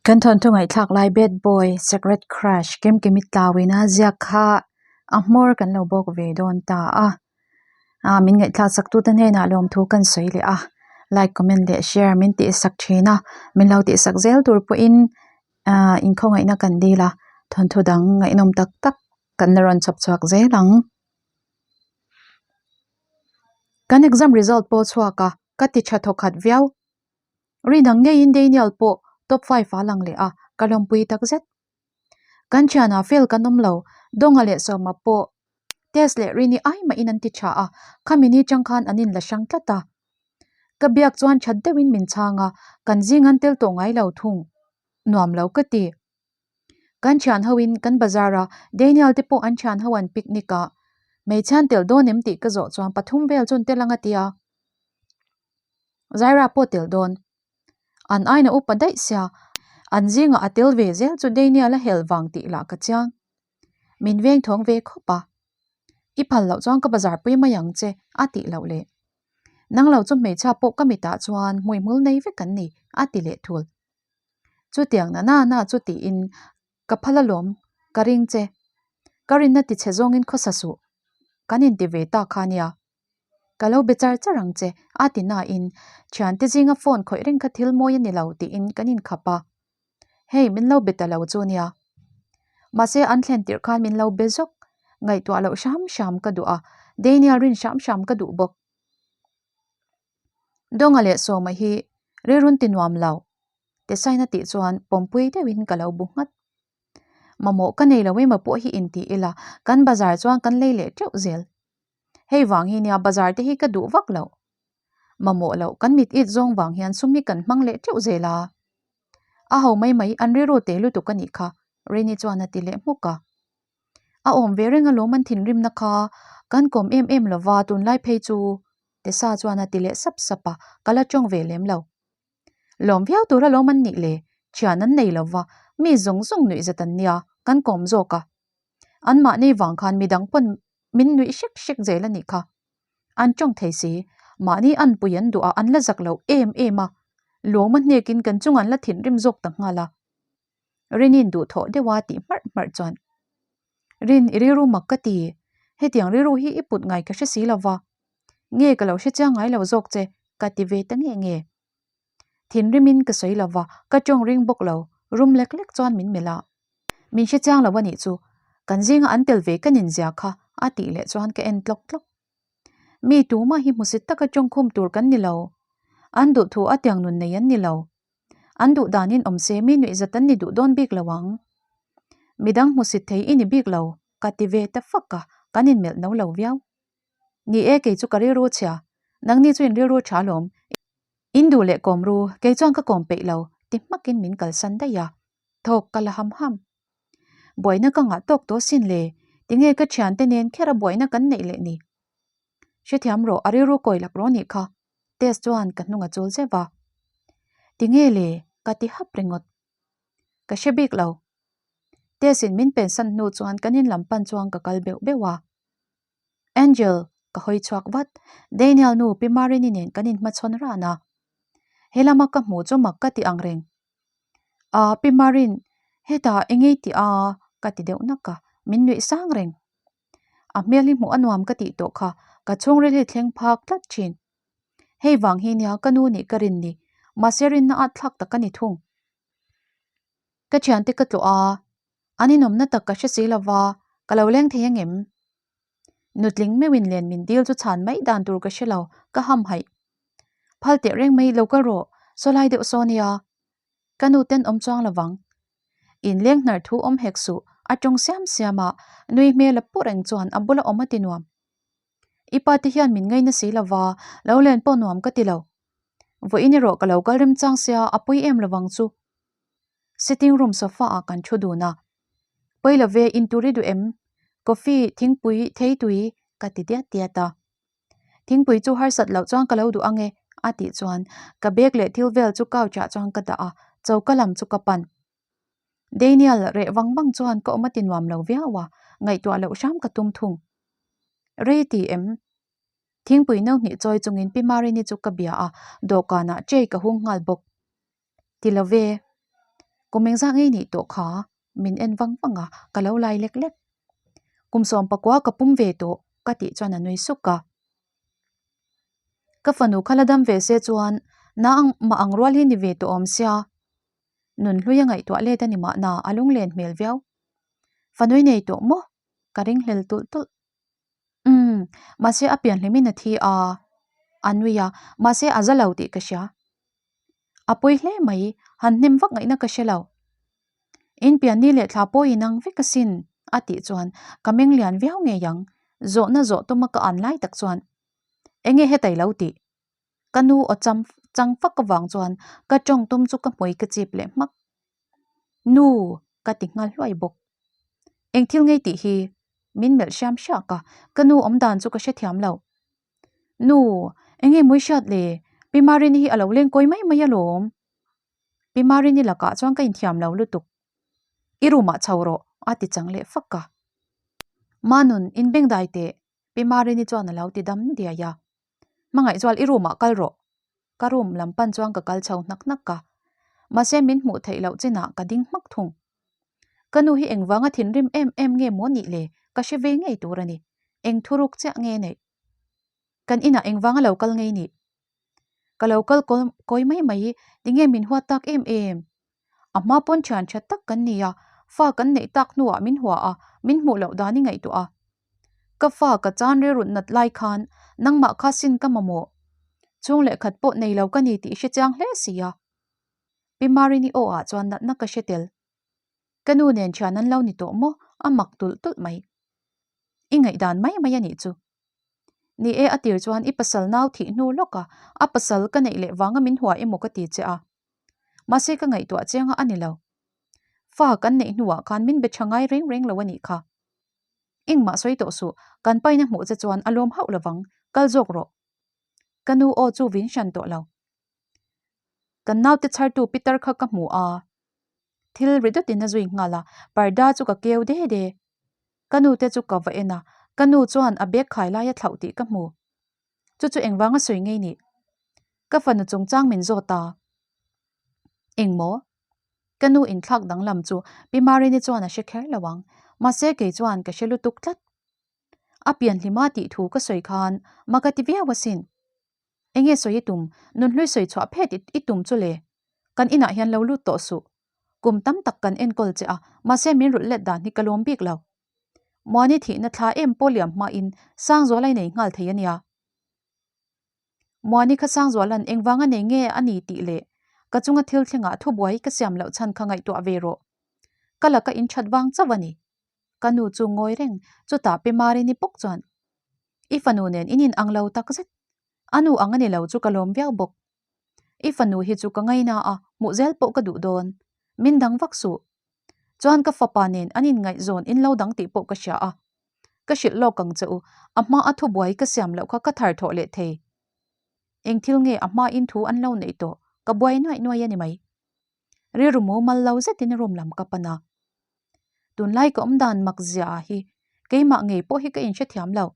Kan thawnthu ngaihthlak lai Bad Boy, Secret Crush, Kemkemi tlauin a ziak kha a hmawr kan lo bawk ve dawn ta a. Ah min ngaihthlak sak tute hnenah lawmthu kan sawi leh a, like, comment leh share min tihsak thin a, min lo tihsak zel tur pawhin ah inkhawngaihna kan dil a, thawnthu dang ngaihnawm tak tak kan la rawn chhawp chhuak zel ang. Kan exam result pawh chhuak a, ka ti tha thawkhat viau. Rinang ngeiin Daniel pawh top five ah lang leh a, ka lawmpui tak zet. Kan thianah fail kan awm lo, Dawnga leh Sawma pawh test leh Rini ai mahin an ti tha a, khami ni chang khan an inla hrang tlat a. Ka biak chuan that deuhin min chhang a, kan zing an tel tawh ngai lo thung. Nuam lo ka ti. Kan thian hoin kan bazar a, Daniel te pawh an thian ho an picnic a, hmeichhia an tel dawn em tih ka zawh chuan pathum vel chu an tel ang a ti a. Zaira pawh tel dawn. An aina upa daih sia, an zingah a tel ve zel chu Daniel a hel vang tih lah ka chiang. Min veng thawng ve khawp a. I phal loh chuan ka bazar pui mai ang che, a tih loh leh. Nang lo chu hmeichhia pawh ka mitah chuan hmuihmul nei vek an ni, a ti leh thul. Chutiang na na na chu tiin Ka phal alawm, ka ring che. Ka rinna tichhe zawngin khawsa suh. Kan inti ve ta kha nia. Ka lo be char char ang che, a ti nain, thiante zinga phone khawih reng kha thil mawi a ni lo tiin kan inkhap a. Hei, min lo be ta lo chu nia. Mahse, an thlen tirh khan min lo be zawk. Ngaihtuah loh hram hram ka duh a, Daniel rin hram hram ka duh bawk. Dawnga leh Sawma hi rilrun ti nuam lo, Tesaina tih chuan pawmpui deuhin ka lo bu nghat. Mamawh ka nei lo emaw pawh hi intih ila, kan bazar chuan kan lei leh teuh zel. Hei vang hi nia bazar te hi ka duh vak loh. Mamawh loh kan mit it zawng vang hian sum hi kan hmang leh teuh zel a. A ho mai mai an rilru te lutuk a nih kha, Rini chuan a ti leh hmuk a. A awm ve reng alawm an thinrimna kha, kan kawm em em lova tunlai phei chu Tessa chuan a ti leh sap sap a, ka la tawng ve lem lo. Lawm viau tur alawm an nih le, thian an nei lova, mi zawng zawng nuih zat an nia, kan kawm zawk a. Anmahni vang khan midang pawn min nuih hrek hrek zel a nih kha. An tawng thei si, mahni anpui an duh a an la zak lo em em a, lawm a hnekin kan chungah an la thinrim zawk ta nghal a. Rinin duhthawh deuh a tih hmarh hmarh chuan, Rin, i rilru mak ka ti, hetiang rilru hi i put ngai ka hre si lova, nge ka lo hre chiang ngai lo zawk che ka ti ve ta nge nge. Thinrimin ka sawi lova, ka tawng ring bawk lo, rum lek lek chuan min melh a. Min hre chiang lo a nih chu, kan zinga an tel ve ka ninzia kha a tih leh chuan ka en tlawk tlawk. Mi tumah hi hmusit taka tawngkhum tur kan ni lo, an duhthu a tiang nun nei an ni lo. An duh danin awm se mi nuih zat an ni duh dawn bik lo ang. Midang hmusit thei i ni bik lo, ka ti ve ta fak a, kan inmelh no lo viau. Ni e, kei chu ka rilru chhia. Nangni chu in rilru tha alawm. In duh leh kawm ru, kei chuan ka kawm peih lo, ti hmakin min kalsan daih a. Thawk ka la ham ham. Buaina ka ngah tawk tawh sin le, tinge ka thiante nen kher a buaina kan neih leh ni? Hrethiam rawh, a rilru kawi lak rawh nih kha. Tess chuan ka hnung a chul zeuh a. Tinge le, ka ti hap ringawt. Ka hre bik lo. Tess in min pensan hnu chuan kan in lam pan chuan ka kal beuh beuh a. Angel, ka hawi chhuak vat. Daniel nu Pi Marini nen kan inhmachhawn ran a. He lama ka hmuh chu mak ka ti ang reng. Aa, Pi Marin, hetah engei tih a? ka ti deuh nak a, min nuih sang reng. A hmel hi hmuh a nuam ka tih tawh kha, ka chhungril hi thleng phak tlat thin. Hei vang hi nia ka nu nih ka rin ni, mahse rinna at thlak tak a ni thung. Ka thiante ka tlawh a, an inawmna tak ka hre si lova, ka lo leng thei angem? Nutling meuhin len min dil chu chhan mai dan tur ka hre lo, ka ham haih. Phal teh reng mai lo kal rawh, saw lai deuh saw nia. Ka nu ten awm chuang lovang. Inleng hnar thu awm hek suh, a tawng siam siam a, nui hmel a pu reng chuan a bula awm a ti nuam. I pa te hian min ngaina si lova, lo len pawh nuam ka ti lo. Vawiin erawh ka lo kal remchang sia, a pui em lovang chu. Sitting room sofa ah kan thu dun a. Pawi love, intur i duh em? Coffee, thingpui, theitui, ka ti diat diat a. Thingpui chu harsat loh chuan ka lo duh ang e, a tih chuan ka bag leh thil vel chu couch ah chuan ka dah a, choka lam chu ka pan. Daniel reh vang vang chuan ka awm a ti nuam lo viau a, ngaihtuah loh hram ka tum thung. Rei ti em? Thingpui no hnih chawi chungin Pi Marini chu ka bia a, dawhkanah tray ka hung nghal bawk. Ti lo ve. Kum engzah ngei nih tawh kha min en vang vang a, ka lo lai lek lek. Kum 19 ka pum ve tawh ka tih chuan a nui suk a. Ka fanu kha la dam ve se chuan na ang mah ang rual hi ni ve tawh awm sia. Nun hlui a ngaihtuah let a ni mahna a lunglen hmel viau. Fanui nei tawh maw? Ka ringhlel tulh tulh. Umm, mahse a pianhlimin a thi a, a nui a, mahse a za lo tih ka hria. A pawi hle mai, han hnem vak ngaihna ka hre lo. In pianni leh thla pawh inang vek asin, a tih chuan ka meng lian viau ngei ang, zawhna zawh tuma ka an lai tak chuan enge hetai lo tih? Ka nu aw cham chang fak avang chuan ka tawng tum chu ka hmui ka chip leh hmak. Nu! ka ti nghal hluai bawk. Eng thil ngei tih hi min melh hriam hriak a, ka nu awm dan chu ka hrethiam lo. Nu! Enge mawi hriat le? Pi Marini hi a lo leng kawi mai mai alawm. Pi Marini lakah chuan ka inthiam lo lutuk. I room ah chho rawh a ti chang leh fak a. Manun, inbengdai teh Pi Marini chuan a lo ti dam diai a. Hmangaih chuan i room ah kal rawh. Ka room lam pan chuan ka kal chho hnak hnak a. Mahse min hmuh theih loh chinah ka ding hmak thung. Ka nu hi engvanga thinrim em em nge maw nih le? Ka hre ve ngei tur a ni. Eng thuruk chiah nge neih? Kan inah engvanga lo kal ngei nih? Ka lo kal kawi mai mai i tinge min huat tak em em? A hma pawn thian tha tak kan ni a, fa kan neih tak hnuah min hua a, min hmuh loh dan i ngaihtuah a. Ka fa ka chan rilrut nat lai khan nangmah kha sin ka mamawh. Chhung leh khat pawh nei lo ka ni tih i hre chiang hle si a. Pi Marini aw ah chuan natna ka hre tel. Ka nu nen thian an lo ni tawh maw? A mak tulh tulh mai. I ngaihdan mai mai a nih chu. Ni e, a tir chuan i pasal nau thih hnu lawk a, a pasal ka neih leh vanga min hua emaw ka ti che a. Mahse ka ngaihtuah chiang a a ni lo. Fa kan neih hnuah khan min be tha ngai reng reng lo a nih kha. Engmah sawi tawh suh, kan paina hmuh che chuan a lawm hauh lovang, kal zawk rawh. Ka nu aw chu vin hran tawh lo. Kan naute chhartu Peter kha ka hmu a. Thil ri dawtin a zui nghal a, parda chu ka keu de de. Ka nu te chu ka va en a, ka nu chuan a bag khai lai a thlauh tih ka hmu. Chu chu engvang a sawi ngei nih? Ka fanu chungchang min zawt a. Engmaw? Ka nu inthlak danglam chu Pi Marini chuan a hre kher lo ang, mahse kei chuan ka hre lutuk tlat. A pianhlima tih thu ka sawi khan mak a ti viau asin. Enge sawi i tum? Nunhlui sawi chhuah phet i tum chu le. Kan inah hian lo lut tawh suh. Kum tam tak kan enkawl che a, mahse min rulh let dan hi ka lawm bik lo. Muani thihna thla em pawh liam hmain Sangzuala i nei nghal thei a nia. Muani kha Sangzuala'n engvanga nei nge a ni tih leh ka chunga thil thlengah thubuai ka siam loh chhan kha ngaihtuah ve rawh. Ka laka inthat vang chauh a ni. Ka nu chu ngawi reng, chutah Pi Marini bawk chuan, I fanu nen in inang lo tak zet. A nu ang a ni lo chu ka lawm viau bawk. I fanu hi chu ka ngaina a, hmuh zel pawh ka duh dawn. Min dang vak suh. Chuan ka fapa nen an inngaihzawn in lo dang tih pawh ka hria a. Ka hrilh lawk ang che u, a hma a thubuai ka siam loh kha ka thar thawh leh thei. Eng thil nge a hma in thu an lo neih tawh, ka buai nuaih nuaih a ni mai. Rilru mumal lo zetin room lam ka pan a. Tunlai ka awm dan mak zia hi keimah ngei pawh hi ka inhrethiam lo.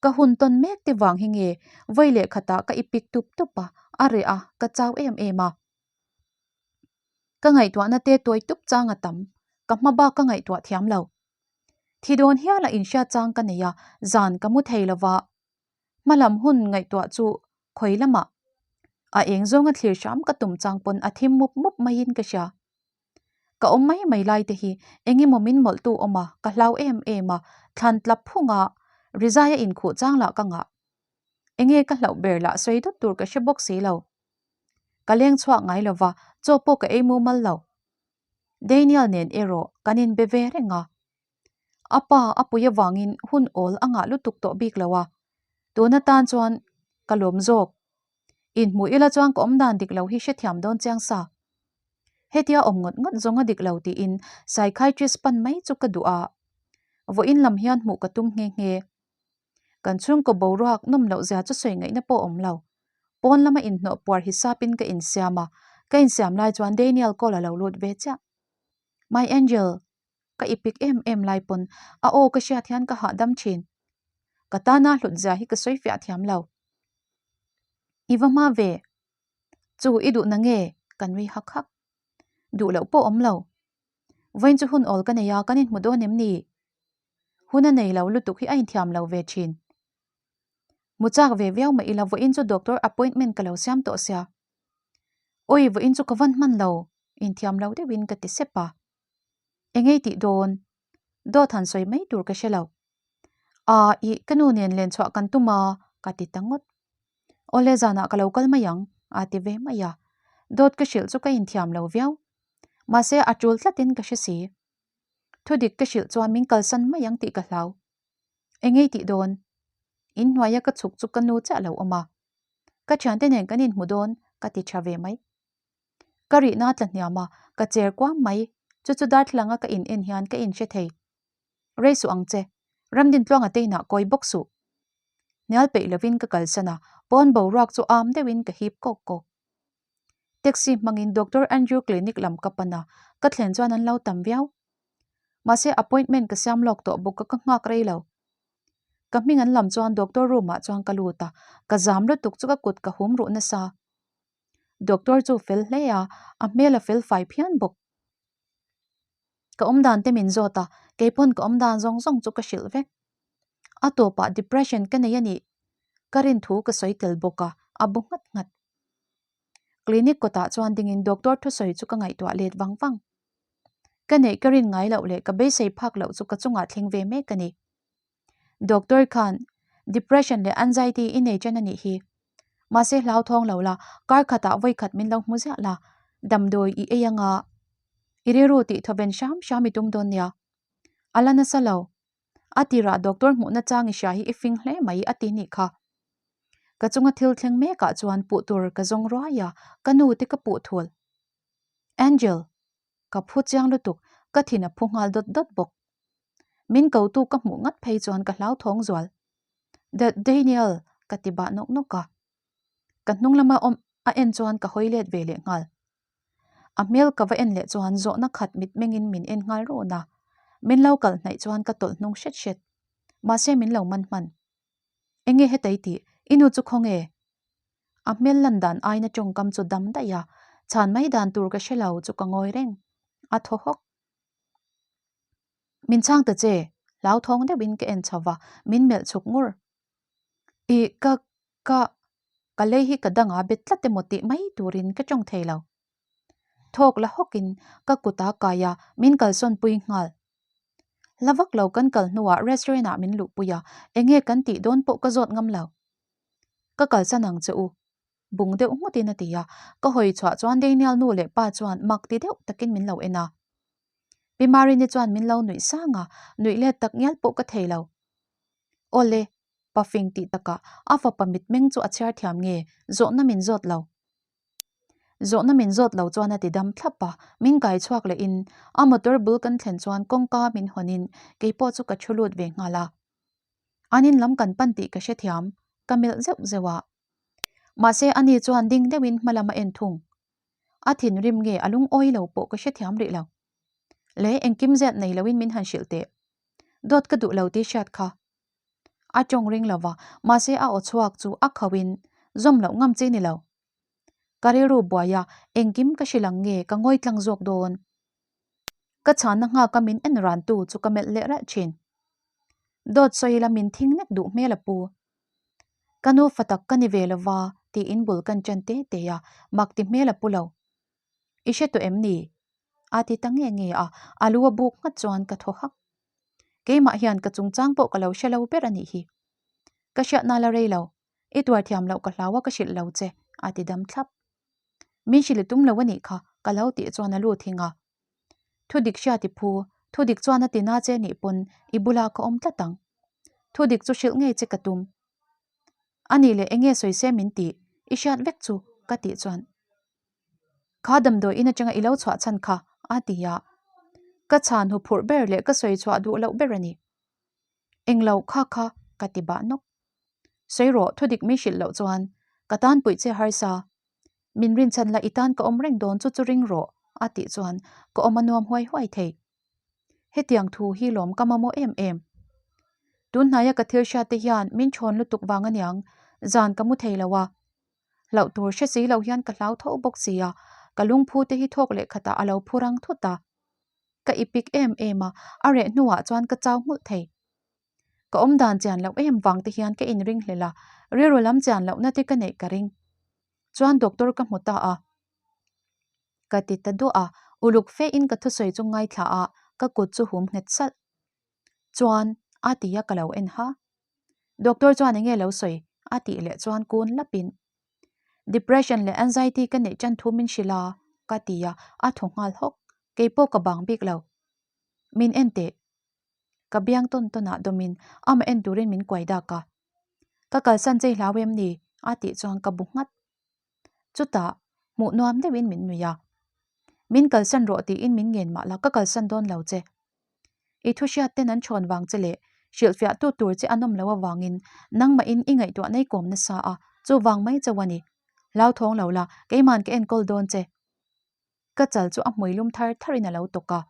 Ka hun tawn mek te vang hi nge vawi leh khatah ka ipik tup tup a, a reh a, ka chau em em a. Ka ngaihtuahna te tawi tup chang a tam, ka hma bak ka ngaihtuah thiam lo. Thi dawn hial a inhriat chang ka nei a, zan ka mu thei lova. Hmalam hun ngaihtuah chu khawi lamah a eng zawnga thlir hram ka tum chang pawn a thim mup mup maiin ka hria. Ka awm mai mai lai te hi eng emaw min mawlhtu awm a, ka hlau em em a, thlan tlap phunga rizai a inkhuh chang lah ka ngah. Enge ka hlauh ber lah sawi dawt tur ka hre bawk si lo. Ka leng chhuak ngai lo va, chaw pawh ka ei mumal lo. Daniel nen erawh kan inbe ve reng a. A pa a pui avangin hun awl a ngah lutuk tawh bik lo a, tun atan chuan ka lawm zawk. Inhmuh ila chuan ka awm dan dik lo hi hrethiam dawn chiang sa. Hetia awm ngawt ngawt zawng a dik lo tiin psychiatrist pan mai chu ka duh a, vawiin lam hian hmuh ka tum nghe nghe. Kan chhungkaw boruak nawm loh zia chu sawi ngaihna pawh awm lo. Pawn lama inhnawh puar hisapin ka insiam a, ka insiam lai chuan Daniel call a lo lut ve chiah. My Angel! Ka ipik em em lai pawn a aw ka hriat hian ka hahdam thin. Ka tana hlut zia hi ka sawi fiah thiam lo. I va hma ve. Chu i duh na nge? Ka nui hak hak. Duh loh pawh awm lo. Vawiin chu hun awl ka nei a, kan inhmu dawn em ni? Hun a nei lo lutuk hi a inthiam lo ve thin. Hmu chak ve viau mah ila vawiin chu doctor appointment ka lo siam tawh sia. Awi vawiin chu ka van hman lo, inthiam lo deuhin ka ti sep a. Engei tih dawn? Dawt han sawi mai tur ka hre lo. Aa ih ka nu nen len chhuah kan tum a, ka ti ta ngawt. Awle zanah ka lo kal mai ang, a ti ve mai a. Dawt ka hrilh chu ka inthiam lo viau. Mahse a tul tlatin ka hre si. Thudik ka hrilh chuan min kalsan mai ang tih ka hlau. Engei tih dawn? In hnuaia ka chhuk chu ka nu chiah lo awm a. Ka thiante nen kan inhmu dawn ka ti tha ve mai. Ka rihna a tla hniam a, ka cher kuam mai. Chu chu darthlalanga ka in en hian ka inhre thei. Rei suh ang che. Ramdintluanga te inah kawi bawk suh. Hnial peih lovin ka kalsan a, pawn boruak chu am deuhin ka hip kawk kawk. Taxi hmangin Doctor Andrew clinic lam ka pan a, ka thlen chuan an lo tam viau. Mahse appointment ka siam lawk tawh bawk a ka nghak rei lo. Ka hming an lam chuan doctor room ah chuan ka lut a, ka zam lutuk chu ka kut ka hum ruh nasa. Doctor chu fel hle a, a hmel a fel fai phian bawk. Ka awmdan te min zawt a, keipawn ka awmdan zawng zawng chu ka hrilh vek. A tawpah depression ka nei a nih ka rin thu ka sawi tel bawk a, a bu nghat nghat. Clinic kawtah chuan dingin doctor thusawi chu ka ngaihtuah let vang vang. Ka neih ka rin ngai loh leh ka beisei phak loh chu ka chungah thleng ve mek a ni. Doctor khan depression leh anxiety i nei chen a nih hi. Mahse hlauthawng lo la, kar khatah vawi khat min lo hmu ziah la, damdawi i ei anga i rilru tih thawven hram hram i tum dawn nia. A la nasa lo. A tirah doctor hmuhna chang i hria hi i fing hle mai a ti nih kha. Ka chunga thil thleng mekah chuan puh tur ka zawng ruai a, ka nu te ka puh thul. Angel! Ka phu chiang lutuk, ka thin a phu nghal dawt dawt bawk. Min kotu ka hmuh ngat phei chuan ka hlauthawng zual. Da Daniel! ka ti bah nawk nawk a. Ka hnung lama awm a en chuan ka hawi let ve leh nghal. A hmel ka va en leh chuan zawhna khat mitmengin min en nghal rawn a. Min lo kalh hnaih chuan ka tawlh hnung hret hret. Mahse min lo man hman. Enge hetei tih? I nu chu khawnge? A hmel lan dan aina tawngkam chu dam daih a, chhan mai dan tur ka hre lo chu ka ngawi reng. A thaw hawk. Min chhang ta che, hlauthawng deuhin ka en chho va, min melh chhuk ngur. I ka ka ka lei hi ka dangah bet tlat emaw tih mai turin ka tawng thei lo. Thawk la hawkin ka kut a kai a, min kalsawn pui nghal. La vak lo kan kal hnuah restaurant ah min luhpui a, enge kan tih dawn pawh ka zawt ngam lo. Ka kalsan ang che u. Bung deuh nghutin a ti a, ka hawi chhuah chuan Daniel nu leh pa chuan mak ti deuh takin min lo en a. Pi Marini chuan min lo nuih sang a, nuih let tak ngial pawh ka thei lo. Awle, pa fing tih takah a fapa mitmeng chu a chhiar thiam nge, zawhna min zawt lo. Zawhna min zawt lo chuan a ti dam thlap a, min kai chhuak lehin a motor bul kan thlen chuan kawngka min hawnin keipawh chu ka thu lut ve nghal a. An in lam kan pan tih ka hrethiam, ka melh zeuh zeuh a. Mahse ani chuan ding deuhin hma lam a en thung. A thinrim nge a lungawi lo pawh ka hrethiam rih lo. Le engkim zet nei loin min han hrilh teh. Dawt ka duh lo tih hriat kha. A tawng ring lo va, mahse a aw chhuak chu a khauhin zawm loh ngam chi ni lo. Ka rilru buai a, engkim ka hrilh ang nge ka ngawi tlang zawk dawn. Ka chhanna nghaka min en ran tu chu ka melh leh ralh thin. Dawt sawi ila min thing nek duh hmel a pu. Ka nu fa tak ka ni ve lo va tiin bul kan ṭan te te a, mak ti hmel a pu lo. I hre tawh em ni? A ti ta nge nge a, a lu a buk nghat chuan ka thaw hak. Keimah hian ka chungchang pawh ka lo hre lo ber a nih hi. Ka hriatna la rei lo, i tuar thiam loh ka hlau a ka hrilh lo che, a ti dam thlap. Min hrilh i tum lo a nih kha, ka lo tih chuan a lut hing a. Thu dik hriat i phu, thu dik chuan a ti na che nih pawn i bulah ka awm tlat ang. Thu dik chu hrilh ngei che ka tum. A nih leh enge sawi se min tih, i hriat vek chu, ka tih chuan. Kha damdawi in atanga i lo chhuah chhan kha, a ti a. Ka chhan hu phurh ber leh ka sawi chhuah duh loh ber a ni. Englo kha kha ka ti bah nawk. Sawi rawh, thudik min hrilh loh chuan ka tan puih che harsa. Min rinchhan la i tan ka awm reng dawn chu chu ring rawh, a tih chuan ka awm a nuam huai huai thei. Hetiang thu hi lawm ka mamawh em em. Tun hnaia ka thil hriat te hian min thawn lutuk vang aniang, zan ka mu thei lo a. Hlauh tur hre si lo hian ka hlau tho bawk si a, Ka lungphu te hi thawk leh khatah a lo phu rang thut a. Ka ipik em em a, a reh hnuah chuan ka chau nghulh thei. Ka awm dan chian loh em vang te hian ka inring hlel a, rilru lam chian lohna te ka neih ka ring. Chuan doctor ka hmu ta a. Ka ti ta duah a, uluk fe in ka thusawi chu ngaithla a, ka kut chu hum nghet salh. Chuan a ti a ka lo en ha. Doctor chuan enge lo sawi? A tih leh chuan kun lap in Depression leh anxiety ka neih tan thu min hrilh a ka ti a, a thaw nghal hawk. Keipawh ka bang bik lo. Min en teh. Ka biang tawn tawn ah dawm in amah en turin min kuai dak a. Ka kalsan chei hlau em ni? A tih chuan ka bu nghat. Chutah hmuh nuam deuhin min nuih a. Min kalsan rawh tiin min ngen mah la ka kalsan dawn lo che. I thu hriat ten an chhawn vang che leh hrilhfiah tu tur che an awm lo avangin nangmahin i ngaihtuah nei kawm nasa a, chuvang mai chauh a ni. Hlauthawng lo la, keiman ka enkawl dawn che. Ka chal chu a hmui lum thar tharin a lo tawk a.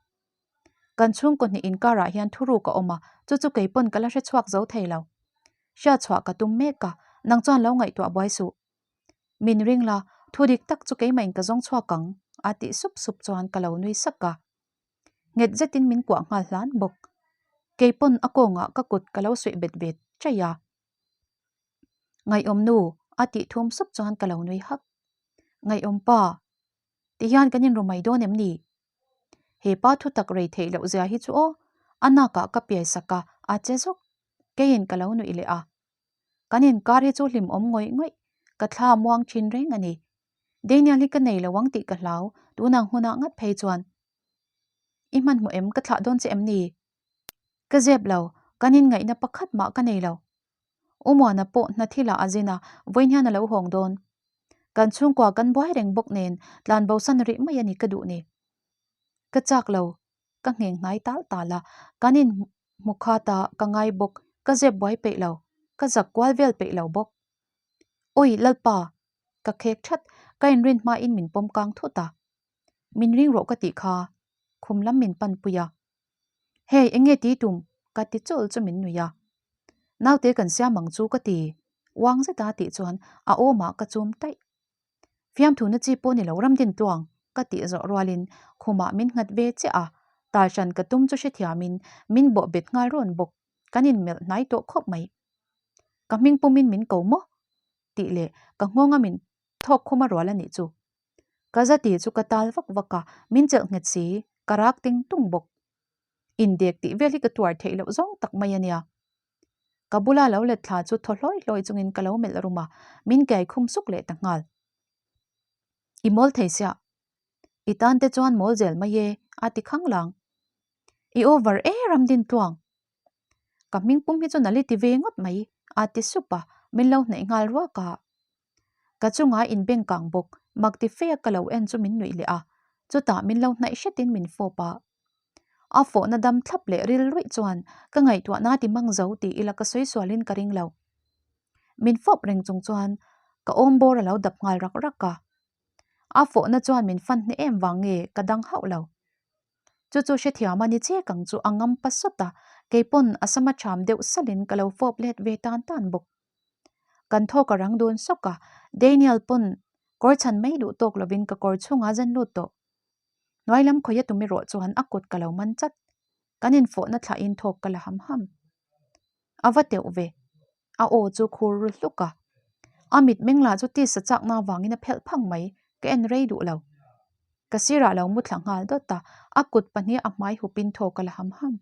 Kan chhungkaw hnih inkarah hian thuruk a awm a, chu chu kei pawn ka la hre chhuak zo thei lo. Hriatchhuah ka tum mek a, nang chuan lo ngaihtuah buai suh. Min ring la, thu dik tak chu keimah in ka zawng chhuak ang, a tih sup sup chuan ka lo nui sak a. Nghet zetin min kuah nghal hlan bawk. Kei pawn a kawngah ka kut ka lo suih bet ve chaih a. Ngaihawm nu, a tih thum sup chuan ka lo nui hak. Ngaihawm pa, tihian kan inru mai dawn em ni? He pa thu tak rei theih loh zia hi chu aw, a nakah ka piai sak a, a che zawk. Keiin ka lo nuih leh a. Kan inkar hi chu hlim awm ngawih ngawih, ka thla muang thin reng a ni. Daniel hi ka nei lo ang tih ka hlau, tunang hunah ngat phei chuan. I hmanhmawh em, ka thlah dawn che em ni? Ka zep lo, kan inngaihna pakhat mah ka nei lo. U Muana pawh hna thilah a zin a, vawiin hian a lo hawng dawn. Kan chhungkua kan buai reng bawk nen tlan bosan rih mai a ni ka duh ni. Ka chak lo, ka ngheng hnai tal tal a, kan in hmu khat a, ka ngai bawk, ka zep buai peih lo, ka zak kual vel peih lo bawk. Awi Lalpa! Ka khek that, ka inrin hmain min pawm kang thut a. Min ring rawh ka tih kha, khum lam min pan pui a. Hey, eng nge ti tum? Ka ti chawlh chu min nuih a. Naute kan siam ang chu ka ti, uang zeta tih chuan a awmah ka chum taih. Fiamthuna chi pawh ni lo ramdin tluang ka tih zawh rualin khumah min nghat ve chiah a, tal hran ka tum chu hrethiamin min bawh bet nghal rawn bawk, kan inmelh hnai tawh khawp mai. Ka hming pumin min ko maw? tih leh ka nghawnga min thawk khum a rual a nih chu. Ka za ti chu ka tal vak vak a, min chelh nghet si, ka rak ting tung bawk. Indek tih vel hi ka tuar theih loh zawng tak mai a nia. Ka bula lo let thla chu thaw hlawi hlawi chungin ka lo melh rum a, min kiai khum suk leh ta nghal. I mawl thei siah. I tan te chuan mawl zel mai e, a ti khang lang. I over e Ramdin tluang. Ka hming pum hi chu nali ti ve ngawt mai, a ti sup a, min lo hnaih nghal ruak a. Ka chunga inbeng kang bawk, mak ti fe a ka lo en chu min nuih leh a, chutah min lo hnaih hretin min fawp a. A fawhna dam thlap leh ril ruih chuan ka ngaihtuahna ti mang zo ti ila ka sawi sualin ka ring lo. Min fawp reng chung chuan ka awm bawr a lo dap nghal rak rak a. A fawhna chuan min fan hne em vang nge ka dang hauh lo. Chu chu hrethiam a ni chek ang chu a ngam pa sawt a, keipawn a sama ṭham deuh salhin ka lo fawp let ve tan tan bawk. Kan thawk a rang dun sawk a, Daniel pawn kawr chhan mai duh tawk lovin ka kawr chhungah zen lut tawh. Hnuai lam khawih a tum erawh chuan a kut ka lo man chat. Kan infawhna thlahin thawk ka la ham ham. A va teuh ve. A aw chu khur ru hluk a. A mitmeng lah chu tisa chakna avangin a phelh phang mai, ka en rei duh lo. Ka sirah lo mu thla nghal dawt a, a kut pahnih a hmai hupin thawk a la ham ham.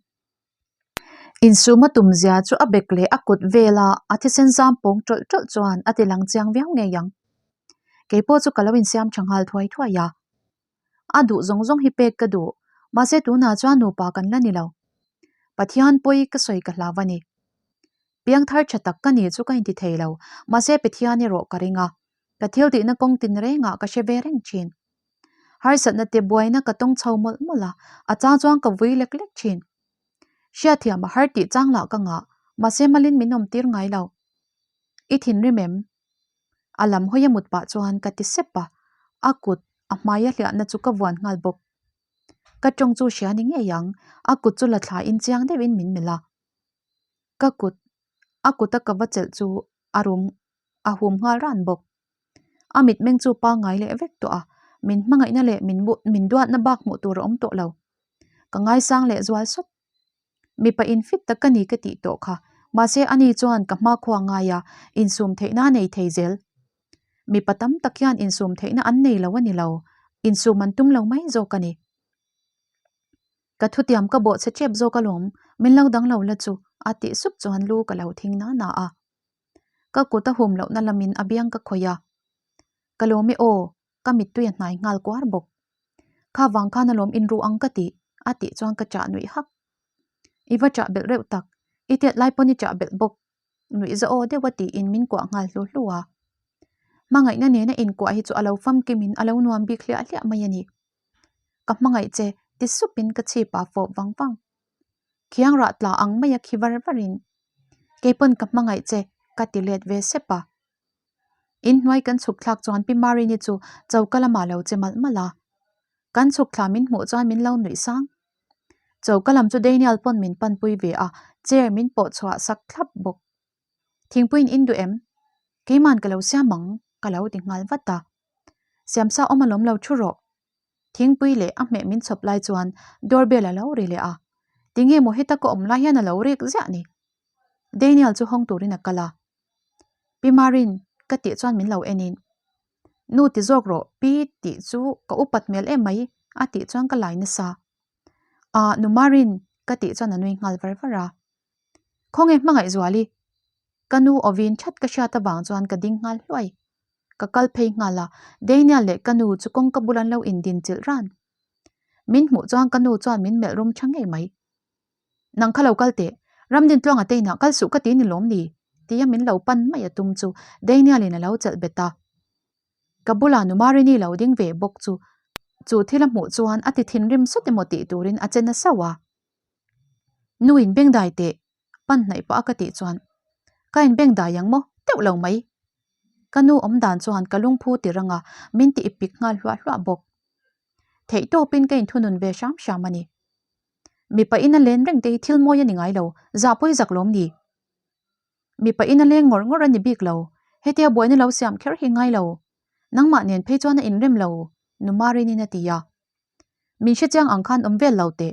Insuma tumzia chu a bek leh a kut vela a thisen zam pawng tawlh tawlh chuan a ti lang chiang viau ngei ang. Keipawh chu ka lo insiam tha nghal thuai thuai a. A duh zawng zawng hi pek ka duh, mahse tunah chuan nupa kan la ni lo. Pathian pawi ka sawi ka hlau a ni. Piangthar tha tak ka ni chu ka inti thei lo, mahse Pathian erawh ka ring a, ka thil tihna kawng tin rengah ka hre ve reng thin. Harsatna te buaina ka tawng chho mawlh mawlh a, a chang chuan ka vui lek lek thin. Hriatthiam a har tih chang lah ka ngah, mahse malin min awm tir ngai lo. I thinrim em? A lam hawi a mut pah chuan ka ti sep a, a kut a hmai a hliahna chu ka vuan nghal bawk. Ka tawng chu hria ni ngei ang, a kut chu la thla in chiang deuhin min melh a. Ka kut a kut a ka va chelh chu a rum a hum nghal ran bawk. A mitmeng chu pangngai leh vek tawh a, Min hmangaihna leh min min duatna bak hmuh tur a awm tawh lo. Ka ngaisang leh zual sawt. Mipa infit tak ka ni ka tih tawh kha. Mahse ani chuan ka hmakhua ngai a, insum theihna a nei thei zel. Mipa tam tak hian insum theihna an nei lo a ni lo, insum an tum lo mai zawk a ni. Ka thutiam ka bawhchhe tep zawk alawm, min lo dang lo la chu a tih sup chuan lu ka lo thing na na a. Ka kut a hum lohna lamin a biang ka khawih a. Ka lawm e aw, ka mittui a hnai nghal kuar bawk. Kha vang khan alawm inru ang ka tih, a tih chuan ka chah nuih hak. I va chah belh reuh tak, i tiat lai pawn i chah belh bawk, nuih za aw deuh a tiin min kuah nghal hlu hlu a. Hmangaihna nena inkuah hi chu a lo famkimin a lo nuam bik hliah hliah mai a ni. Ka hmangaih che, ti supin ka chhip ah fawp vang vang. Khiang rah tla ang mai a khi var varin, Keipawn ka hmangaih che, ka ti let ve sep a. Inhnuai kan chhuk thlak chuan Pi Marini chu choka lamah lo che malh malh a. Kan chhuk thla min hmuh chuan min lo nuih sang. Choka lam chu Daniel pawn min panpui ve a, chair min pawh chhuah sak thlap bawk. Thingpuiin in duh em? Keiman ka lo siam ang, ka lo ti nghal vat a. Siamsa awm alawm lo thu rawh. Thingpui leh a hmeh min chhawp lai chuan doorbell a lo ri leh a. Tinge maw heta ka awm lai hian a lo rik ziah ni? Daniel chu hawng turin a kal a. Pi Marin, ka tih chuan min lo en in, Nu ti zawk rawh, pi tih chu ka upat hmel em mai, a tih chuan ka lai nasa. Ah, Nu Marin, ka tih chuan a nui nghal var var a. Khawnge Hmangaihzuali? Ka nu awin that ka hriat avang chuan ka ding nghal hluai. Ka kal phei nghal a, Daniel leh ka nu chu kawngka bul an lo indin chilh ran. Min hmuh chuan ka nu chuan min melh rum tha ngei mai. Nang kha lo kal teh, Ramdintluanga te inah kal suh ka ti ni lawm ni? tia min lo pan mai a tum chu Daniel-in a lo chelh bet a. Ka bulah nu Marini lo ding ve bawk chu chu thil a hmuh chuan a ti thinrim sawt emaw tih turin a che na sauh a. Nu in bengdai teh, pan hnaih pah a ka tih chuan ka in bengdai ang maw teuh lo mai. Ka nu awm dan chuan ka lungphu ti rang a, min ti ipik nghal hluah hluah bawk. Theihtawpin ka inthunun ve hram hram a ni. Mipa in a len reng te hi thil mawi a ni ngai lo, zah pawi zak lawm ni? Mipa in a leng ngawr ngawr a ni bik lo, hetia buaina lo siam kher hi ngai lo. Nangmah nen phei chuan a inrem lo, Nu Marinin a ti a. Min hrechiang ang khan awm vel lo teh.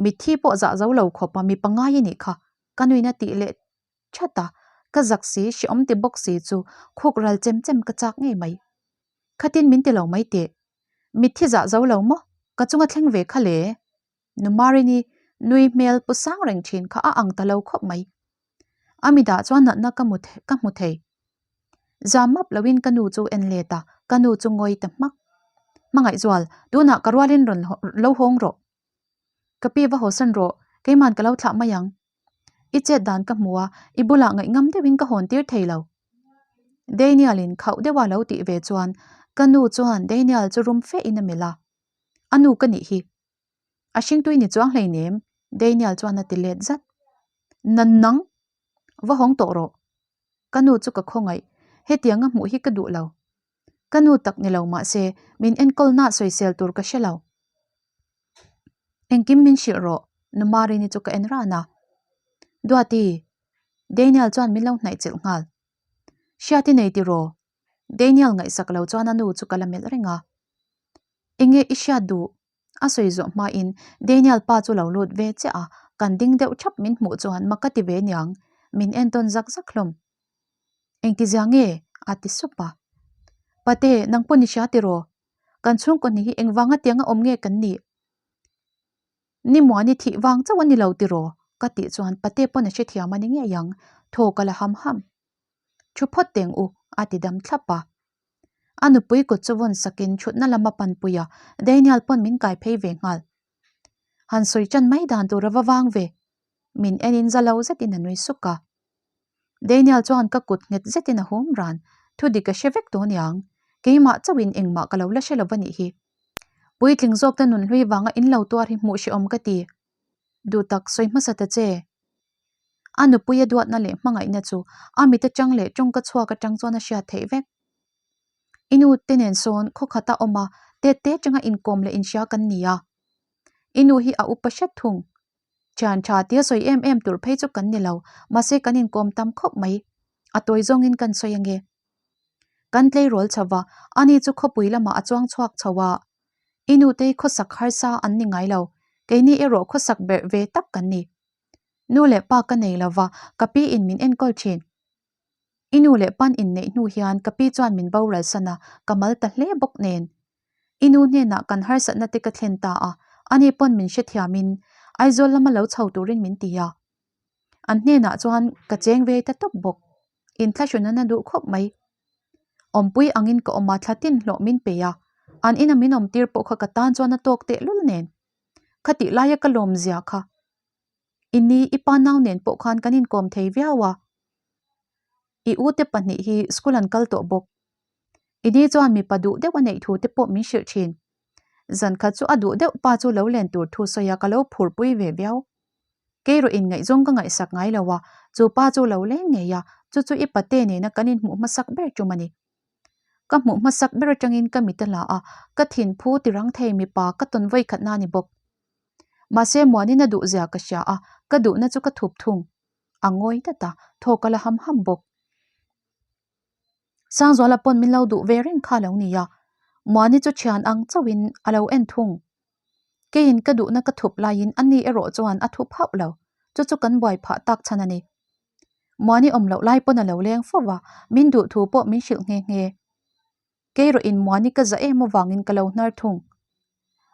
Mitthi pawh zah zo lo khawp a mipa ngai a nih kha, ka nuin a tih leh that a, ka zak si, hrehawm ti bawk si chu khuk ral chem chem ka chak ngei mai. Khatin min ti lo mai teh. Mitthi zah zo lo maw? Ka chunga thleng ve kha le. Nu Marini nui hmel pu sang reng thin kha a ang ta lo khawp mai. A midah chuan natna ka mu ka hmu thei. Zam map loin ka nu chu en let a, ka nu chu ngawi ta hmak. Hmangaihzual, tunah ka rualin rawn lo hawng rawh. Ka pi va hawsan rawh, keiman ka lo thlah mai ang. I chet dan ka hmu a, i bulah ngaihngam deuhin ka hawn tir thei lo. Daniel in khauh deuha lo tih ve chuan ka nu chuan Daniel chu rum fe in a melh a, A nu ka nih hi. A hringtui ni chuang hleinem, Daniel chuan a ti let zat. Nan nang! Va hawng tawh rawh. Ka nu chu ka khawngaih, hetiang a hmuh hi ka duh lo. Ka nu tak ni lo mahse min enkawlna sawisel tur ka hre lo. Engkim min hrilh rawh, Nu Marini chu ka en ran a. Duati, Daniel chuan min lo hnaih chilh nghal. Hriat i nei tiraw? Daniel ngaihsak lo chuan a nu chu ka la melh reng a. Enge i hriat duh? A sawi zawh hmain Daniel pa chu lo lut ve chiah a, kan ding deuh thap min hmuh chuan mak ka ti ve niang, min entawn zak zak hlawm. Engtizia nge? a ti sup a. Pate, nang pawn i hria tiraw? Kan chhungkaw hnih hi engvanga tianga awm nge kan nih? Ni Muani thih vang chauh a ni lo tiraw? ka tih chuan pate pawn a hrethiam a ni ngei ang, thaw ka la ham ham. Thu phawt teng u, a ti dam thlap a. A nupui kut chu vawn sakin thutna lam a panpui a, Daniel pawn min kai phei ve nghal. Han sawi tan mai dan tur a va vang ve. Min enin za lo zetin a nui suk a. Daniel chuan ka kut nghet zetin a hum ran, thu dik a hre vek tawh aniang, keimah chauhin engmah ka lo la hre lo va nih hi. Puitling zawk te nunhlui vanga in lo tuar hi hmuh hrehawm ka ti. Duhtak sawi hmasa ta che. A nupui a duatna leh hmangaihna chu a mit atang leh tawngka chhuak atang chuan a hriat theih vek. I nu te nen sawn khaw khata awm a, tet te atanga inkawm leh inhria kan ni a. I nu hi a upa hret thung. Thian tha tia sawi em em tur phei chu kan ni lo, mahse kan inkawm tam khawp mai. A tawi zawngin kan sawi ange. Kan tleirawl chho va, ani chu khawpui lamah a chuang chhuak chho a. I nutei khawsak harsa an ni ngai lo, keini erawh khawsak berh ve tak kan ni. Nu leh pa ka nei lo va, ka pi in min enkawl thin. I nu leh pan inneih hnu hian ka pi chuan min boral san a, ka mal ta hle bawk nen. I nu hnenah kan harsatna te ka thlen ta a, ani pawn min hrethiamin Aizawl lama lo chho turin min ti a. An hnenah chuan ka cheng ve ta tawp bawk. Inthlahrun an a duh khawp mai. Awmpui angin ka awm a, thla tin hlawh min pe a, an ina min awm tir pawh kha ka tan chuan a tawk tehlul nen. Khatih laia ka lawm zia kha. I ni, i pa nau nen pawh khan kan inkawm thei viau a. I u te pahnih hi school an kal tawh bawk. I ni chuan mipa duh deuh a neih thu te pawh min hrilh thin. Zan khat chu a duh deuh pa chu lo len tur thu sawi a ka lo phurpui ve viau. Kei rawh in ngaihzawng ka ngaihsak ngai lo a, chu pa chu lo leng ngei a, chu chu i pate nena kan inhmuh hmasak ber tum a ni. Ka hmuh hmasak ber atangin ka mit a la a, ka thinphu tirang thei mipa ka tawn vawi khatna a ni bawk. Mahse Muanin a duh zia ka hria a, ka duhna chu ka thup thung. A ngawi dat a, thaw ka la ham ham bawk. Sangzuala pawn min lo duh ve reng kha lo nia, Muani chu thian ang chauhin a lo en thung. Keiin ka duhna ka thup laiin ani erawh chuan a thup hauh lo, chu chu kan buai phah tak chhan a ni. Muani awm loh lai pawn a lo leng fo va, min duh thu pawh min hrilh nghe nghe. Kei rawh in Muani ka za em avangin ka lo hnar thung.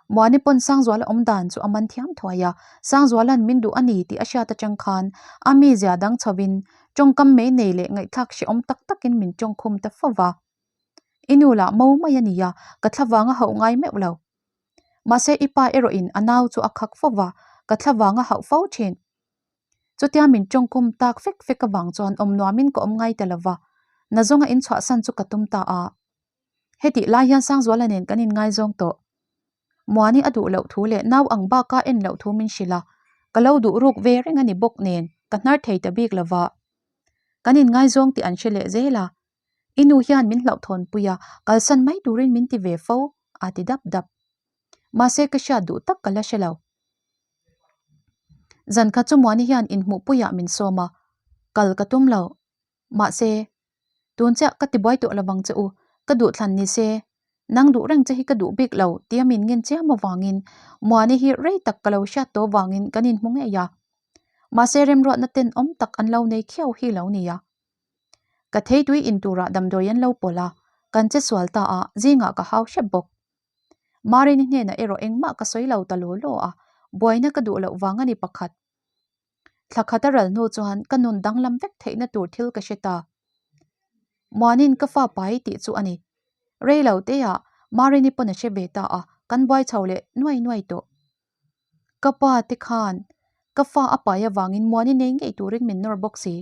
Muani pawn Sangzuala awm dan chu a man thiam thuai a, Sangzuala'n min duh a ni tih a hriat atang khan a mizia dang chhovin tawngkam mei nei leh ngaihthlak hrehawm tak takin min tawngkhum ta fo va. I nu lah mo mai a nia, ka thlavang a hauh ngai meuh lo. Mahse i pa erawhin a nau chu a khak fo va, ka thlavang a hauh fo thin. Chutia min tawngkhum tak fek fek avang chuan awm nuamin ka awm ngai ta lo va, nazawnga inchhuahsan chu ka tum ta a. Hetih lai hian Sangzuala nen kan inngaizawng tawh. Muani a duh loh thu leh nau ang baka en loh thu min hrilh a, ka lo duh ruk ve reng a ni bawk nen ka hnar thei ta bik lo va. Kan inngaizawng tih an hre leh zel a, I nu hian min hlauhthawnpui a, kalsan mai turin min ti ve fo, a ti dap dap. Mahse ka hriat duh tak ka la hre lo. Zan khat chu Muani hian inhmuhpuiah min sawm a, kal ka tum lo. Mahse, tun chiah ka tibuai tawh lovang che u, ka duhthlan ni se, nang duh reng che hi ka duh bik lo tia min ngen chiam avangin Muani hi rei tak ka lo hriat tawh avangin kan inhmu ngei a. Mahse remruatna tenawm tak an lo nei khiau hi lo nia. Ka theitui in turah damdawi an lo pawlh a, kan che sual ta a, zingah ka hau hrep bawk. Marini hnenah erawh engmah ka sawi lo ta law law a, buaina ka duh loh vang a ni pakhat. Thla khat a ral hnu chuan ka nun danglam vek theihna tur thil ka hre ta. Muanin ka fa pai tih chu a ni. Rei lo teah Marini pawn a hre ve ta a, kan buai chho leh nuai nuai tawh. Ka pa te khan ka fa a pai avangin Muani nei ngei turin min nawr bawk si.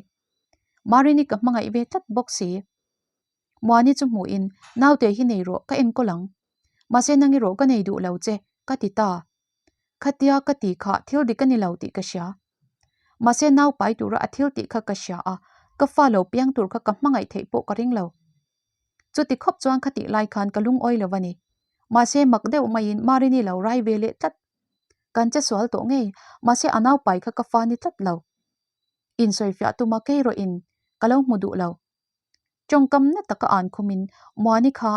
Marini ka hmangaih ve tlat bawk si. Muani chu hmuhin, Naute hi nei rawh, ka enkawl ang. Mahse nang erawh ka nei duh lo che, ka ti ta. Khatia ka ti kha thil dik a ni lo tih ka hria. Mahse nau pai tura a thil tih kha ka hria a, ka fa lo piang tur kha ka hmangaih theih pawh ka ring lo. Chuti khawp chuan khatih lai khan ka lungawi lo a ni. Mahse mak deuh maiin Marini lo rai ve leh tlat. Kan che sual tawh ngei, mahse a nau pai kha ka fa ni tlat lo. Insawifiah tuma kei rawhin ka lo hmu duh lo. Tawngkam na taka an khumin Muani kha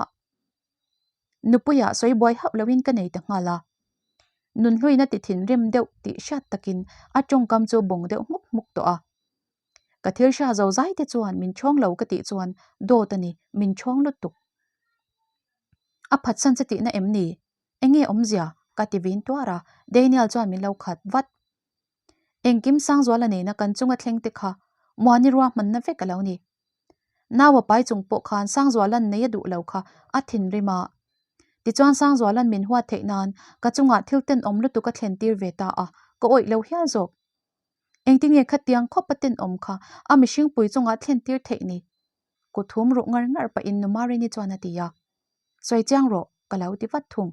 Nupuia sawi buai hauh loin ka nei ta nghal a. Nunhluina ti thinrim deuh tih hriat takin a tawngkam chu bawng deuh hmuk hmuk tawh a. Ka thil hria zo zai te chuan min chhawng lo ka tih chuan dawt a ni, min chhawng lutuk. A phatsan che tihna em ni? Enge awmzia? Ka ti vin tuar a, Daniel chuan min lo khat vat. Engkim Sangzuala nena kan chunga thleng te kha Muani ruahmanna vek a lo ni. Naua pai chung pawh khan Sangzuala'n nei a duh lo kha a thinrim a. Tichuan Sangzuala'n min huat theih nan ka chungah thil tenawm lutuk a thlen tir ve ta a, ka awih lo hial zawk. Engtinge khatiang khawp a tenawm kha a mihringpui chungah thlen tir theih ni? Kut hum ruh ngar ngar pahin Nu Marini chuan a ti a. Sawi chiang rawh, ka lo ti vat thung.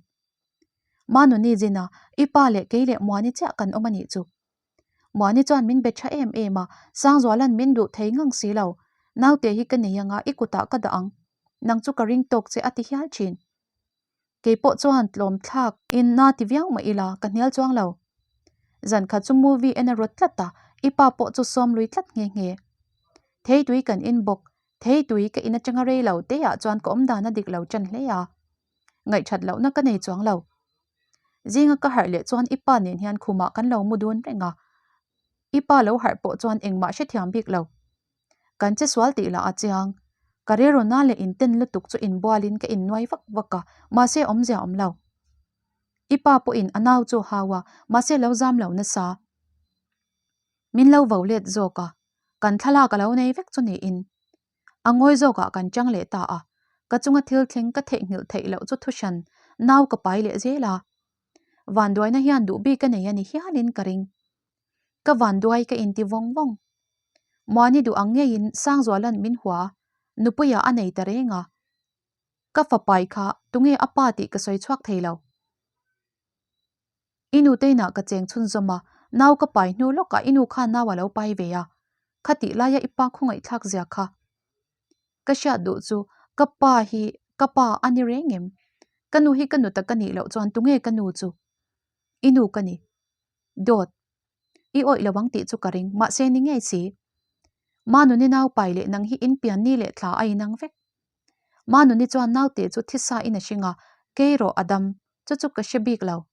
Manuni zina, I pa leh kei leh Muani chiah kan awm a nih chu. Muani chuan min be tha em em a, Sangzuala'n min duh thei ngang si lo. Naute hi ka nei anga i kutah ka dah ang. Nang chu ka ring tawk che a ti hial thin. Kei pawh chuan tlawm thlak in na ti viau mah ila ka hnial chuang lo. Zan khat chu movie en a rawt tlat a, i pa pawh chu sawm lui tlat nghe nghe. Theitui kan in bawk. Thei tui ka in atanga rei lo te ah chuan ka awmdan a dik lo ṭan hle a, ngaihthat lohna ka nei chuang lo. Zinga ka harh leh chuan i pa nen hian khumah kan lo mu dun reng a, i pa lo harh pawh chuan engmah hrethiam bik lo. Kan che sual tih lah a chiang. Ka rilruna leh inten lutuk chu inbualin ka innuai vak vak a, mahse awmzia awm lo. I pa pawhin a nau chu a hau a, mahse lo zam lo nasa. Min lo vo let zawk a, kan thlalak a lo nei vek chu niin. A ngawi zawkah kan chang leh ta a, ka chunga thil thleng ka theihnghilh theih loh chu thuhran nau ka pai leh zel a. Vanduaina hian duh bik a nei a ni hialin ka ring. Ka vanduai ka inti vawng vawng. Muani duh ang ngeiin Sangzuala'n min hua, nupuiah a nei ta reng a. Ka fapai kha tunge a pa tih ka sawi chhuak thei lo. I nu teinah ka cheng chhunzawm a, nau ka pai hnu lawkah i nu khan nau a lo pai ve a, khatih laia i pa khawngaihthlak zia kha. Ka hriat duh chu ka pa hi ka pa a ni reng em? Ka nu hi ka nu tak a nih loh chuan tunge ka nu chu? I nu ka ni. Dawt. I awih lo ang tih chu ka ring, mahse ni ngei si. Manuni nau pai leh nang hi in pian ni leh thla a inang vek. Manuni chuan naute chu thisa in a hring a, kei rawh a dam, chu chu ka hre bik lo.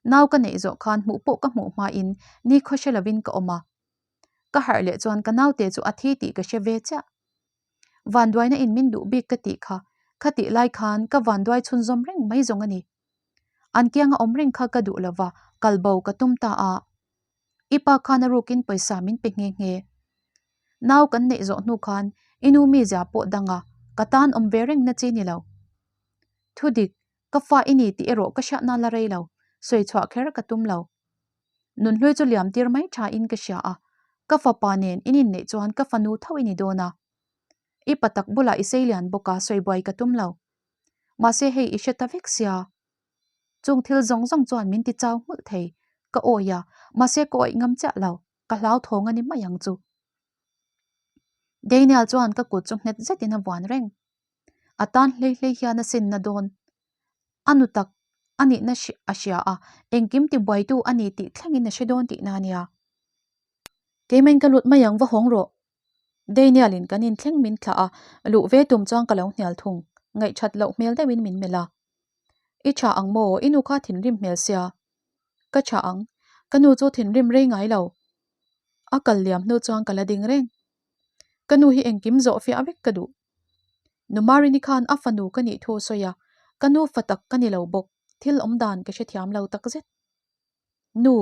Nau ka neih zawh khan hmuh pawh ka hmuh hmain ni khaw hre lovin ka awm a. Ka harh leh chuan ka naute chu a thi tih ka hre ve chiah. Vanduaina in min duh bik ka tih kha, khatih lai khan ka vanduai chhunzawm reng mai zawng a ni. An kianga awm reng kha ka duh lova, kal bo ka tum ta a. I pa khan a rukin pawisa min pe nghe nghe. Nau kan neih zawh hnu khan i nu mizia pawh dang a, ka tan awm ve reng na chi ni lo. Thudik, ka fa i ni tih erawh ka hriatna la rei lo, sawi chhuah kher ka tum lo. Nunhlui chu liam tir mai tha in ka hria a, ka fapa nen in inneih chuan ka fanu tho i ni dawn a. I pa tak bulah i sei lian bawk a, sawi buai ka tum lo. Mahse hei i hre ta vek sia. Chung thil zawng zawng chuan min ti chau nghulh thei, ka awi a, mahse ka awih ngam chiah lo, ka hlauthawng a ni mai ang chu. Daniel chuan ka kut chu nghet zetin a vuan reng. A tan hlei hlei hian a sinna dawn. A nu tak a nihna a hria a, engkim tibuaitu a ni tih thlengin a hre dawn tihna a nia. Keimain ka lut mai ang va hawng rawh. Daniel in kan inthleng min thlah a, luh ve tum chuan ka lo hnial thung, ngaihthat loh hmel deuhin min melh a. I tha ang maw, i nu kha thinrim hmel sia. Ka tha ang, ka nu chu thinrim rei ngai lo. A kal liam hnu chuan ka la ding reng. Ka nu hi engkim zawh fiah vek ka duh. Nu Marini khan a fanu ka nih thu a sawi a, ka nu fa tak ka ni lo bawk, thil awm dan ka hrethiam lo takzet. Nu.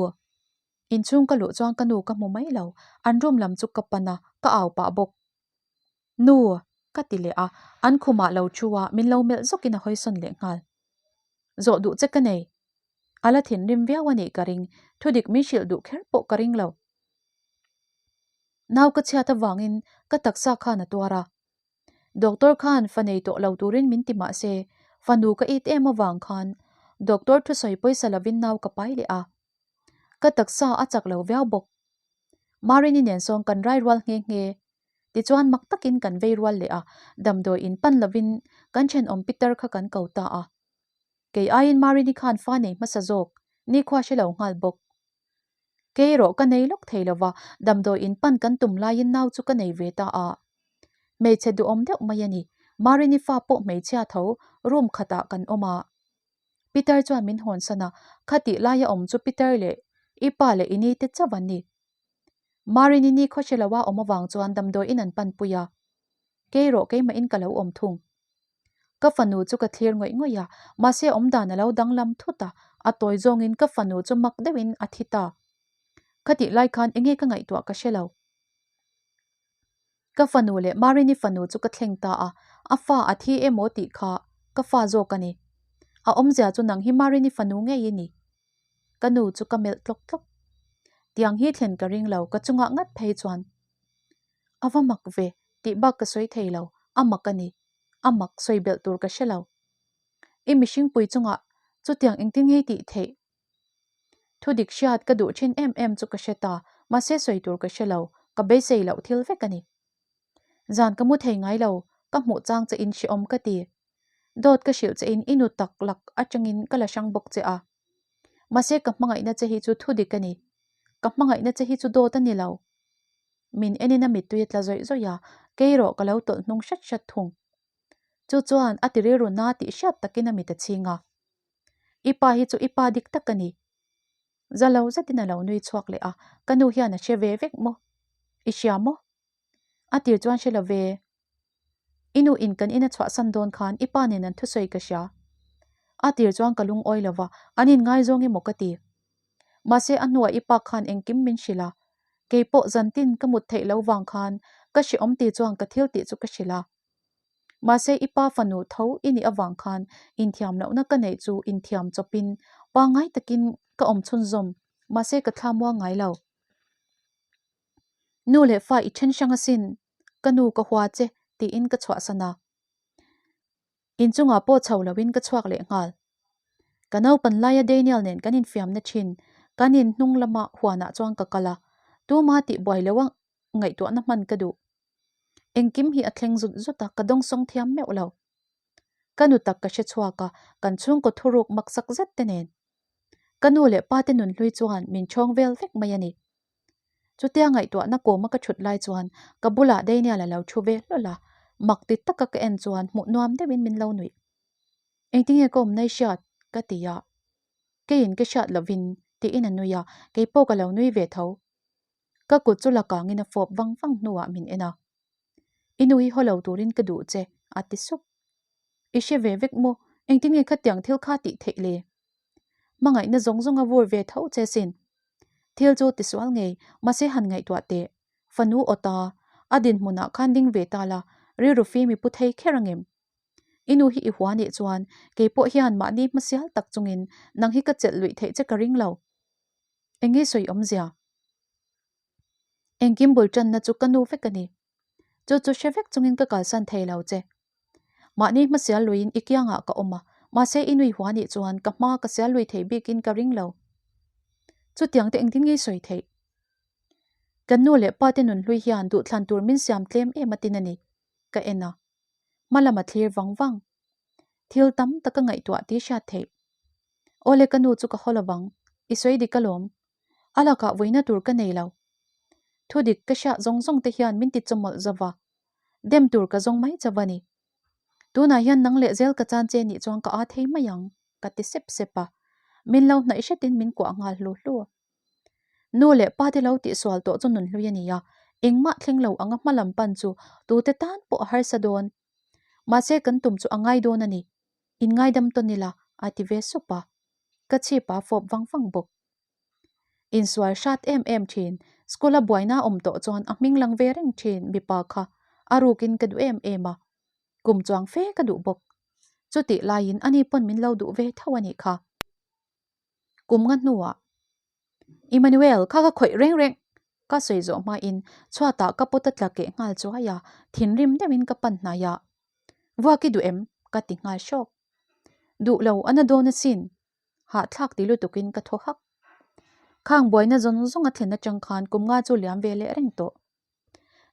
Inchhung ka luh chuan ka nu ka hmu mai lo, an room lam chu ka pan a, ka au pah bawk. Nu! ka ti leh a, an khumah lo thu a, min lo melh zawkin a hawisawn leh nghal. Zawh duh che ka nei. A la thinrim viau a nih ka ring, thudik min hrilh duh kher pawh ka ring lo. Nau ka chhiat avangin ka taksa khan a tuar a. Doctor khan fa nei tawh lo turin min ti mah se, fanu ka it em avang khan doctor thusawi pawisa lovin nau ka pai leh a. Ka taksa a chak lo viau bawk. Marini nen sawn kan rai rual nghe nghe. Tichuan mak takin kan vei rual leh a, damdawi in pan lovin kan thenawm pitar kha kan ko ta a. Kei aiin Marini khan fa nei hmasa zawk, nikhua hre lo nghal bawk. Kei erawh ka nei lawk thei lova, damdawi in pan kan tum laiin nau chu ka nei ve ta a. Hmeichhe duhawm deuh mai a ni. Marini fa pawh hmeichhia tho, room khatah kan awm a. Peter chuan min hawnsan a, khatih laia awm chu Peter leh i pa leh i ni te chauh an ni. Marini ni khaw hre loa awm avang chuan damdawiin an panpui a, kei rawh keimahin ka lo awm thung. Ka fanu chu ka thlir ngawih ngawih a, mahse awmdan a lo danglam thut a, a tawi zawngin ka fanu chu mak deuhin a thi ta. Khatih lai khan enge ka ngaihtuah ka hre lo. Ka fanu leh Marini fanu chu ka thleng ta a, a fa a thi emaw tih kha ka fa zawk a ni. A awmzia chu nang hi Marini fanu ngei i ni. Ka nu chu ka melh tlawk tlawk. Tiang hi thlen ka ring lo, ka chungah ngat phei chuan. A va mak ve, tih bak ka sawi thei lo, a mak a ni. A mak sawi belh tur ka hre lo. I mihringpui chungah chutiang engtin ngei tih theih? Thudik hriat ka duh thin em em chu ka hre ta, mahse sawi tur ka hre lo, ka beisei loh thil vek a ni. Zan ka mu thei ngai lo, ka hmuh chang che in hrehawm ka ti. Dawt ka hrilh che in i nu tak lak atangin ka la hrang bawk che a. Mahse ka hmangaihna che hi chu thudik a ni. Ka hmangaihna che hi chu dawt a ni lo. Min enin a mittui a tla zawih zawih a, Kei rawh ka lo tawlh hnung hrat hrat thung. Chu chuan a ti rilru na tih hriat takin a mit a chhing a. I pa hi chu i pa dik tak a ni. Za lo zetin a lo nui chhuak leh a, ka nu hian a hre ve vek maw? I hria maw? A tir chuan hre lo ve. I nu in kan in a chhuahsan dawn khan i pa nen an thusawi ka hria. A tir chuan ka lungawi lo va, an inngaizawng emaw ka ti. Mahse a hnuah i pa khan engkim min hrilh a, kei pawh zantin ka mut theih lo vang khan ka hrehawm ti chuan ka thil tih chu ka hrilh a. Mahse i pa fanu tho i nih avang khan inthiam lohna ka neih chu inthiam chawpin pangngai takin ka awm chhunzawm, mahse ka thla muang ngai lo. Nu leh fa i then hrang asin, ka nu ka hua che tiin ka chhuahsan a. Inchungah pawh chho loin ka chhuak leh nghal. Ka naupan laia Daniel nen kan infiamna thin, kan in hnung lama huanah chuan ka kal a, tuma tih buai loa ngaihtuahna hman ka duh. Engkim hi a thleng zut zut a, ka dawngsawng thiam meuh lo. Ka nu tak ka hre chhuak a, kan chhungkaw thuruk maksak zet te nen. Ka nu leh pa te nunhlui chuan min chhawng vel vek mai a ni. Chutia ngaihtuahna kawma ka thut lai chuan ka bulah Daniel a lo thu ve hlawl a, mak ti taka ka en chuan hmuh nuam deuhin min lo nuih. Engtinge ka awmna i hriat? ka ti a. Keiin ka hriat lovin tiin a nui a, keipawh ka lo nui ve tho. Ka kut chu la kangin a fawp vang vang hnuah min en a. I nu hi haw lo turin ka duh che, a ti sup. I hre ve vek maw? Engtin nge khatiang thil kha tih theih le? Hmangaihna zawng zawng a vur ve tho che sin. Thil chu tisual ngei, mahse han ngaihtuah teh. Fanu aw ta, a dinhmunah khan ding ve ta la, rilru fim i pu thei kher angem? I nu hi i hua nih chuan keipawh hian mahni hmasial tak chungin nang hi ka chelh luih theih che ka ring lo. Eng nge sawi awmzia? Engkim bul tanna chu ka nu vek a ni. Chu chu hre vek chungin ka kalsan thei lo che. Mahni hmasial luiin i kiangah ka awm a, mahse i nui hua nih chuan ka hma ka sial lui thei bikin ka ring lo. Chutiang te engtin nge sawi theih? Kan nu leh pa te nunhlui hian duhthlan tur min siam tlem em atin a ni, ka en a. Hma lam a thlir vang vang. Thil tam tak ka ngaihtuah tih hriat theih. Awle ka nu chu ka haw lovang, i sawi dik alawm. A lakah vuina tur ka nei lo. Thudik ka hriat zawng zawng te hian min ti chawmawlh zo va, dem tur ka zawng mai chauh a ni. Tunah hian nang leh zel ka chan che nih chuan ka aa thei mai ang, ka ti sep sep a. Min lo hnaih hretin min kuah nghal hlu hlu. Nu leh pa te lo tihsual tawh chu nunhlui a ni a, engmah thleng lo anga hma lam pan chu tute tan pawh a harsa dawn. Mahse kan tum chu a ngai dawn a ni. Inngaidam tawn ila, a ti ve sup a. Ka chhip a fawp vang vang bawk. Insual hrat em em thin, school a buaina awm tawh chuan a hming lang ve reng thin mipa kha a rukin ka duh em em a, kum chuang fe ka duh bawk. Chutih laiin ani pawn min lo duh ve tho a nih kha. Kum nga hnuah, Emmanuel, kha ka khawih reng reng! Ka sawi zawh hmain chhuatah ka pawt a tla keh nghal chuai a, thinrim deuhin ka pan hnai a. Vuak i duh em? ka ti nghal hrawk. Duh lo, a na dawn asin. Hahthlak ti lutukin ka thaw hak. Khang buaina zawng zawng a thlen atang khan kum nga chu liam ve leh reng tawh.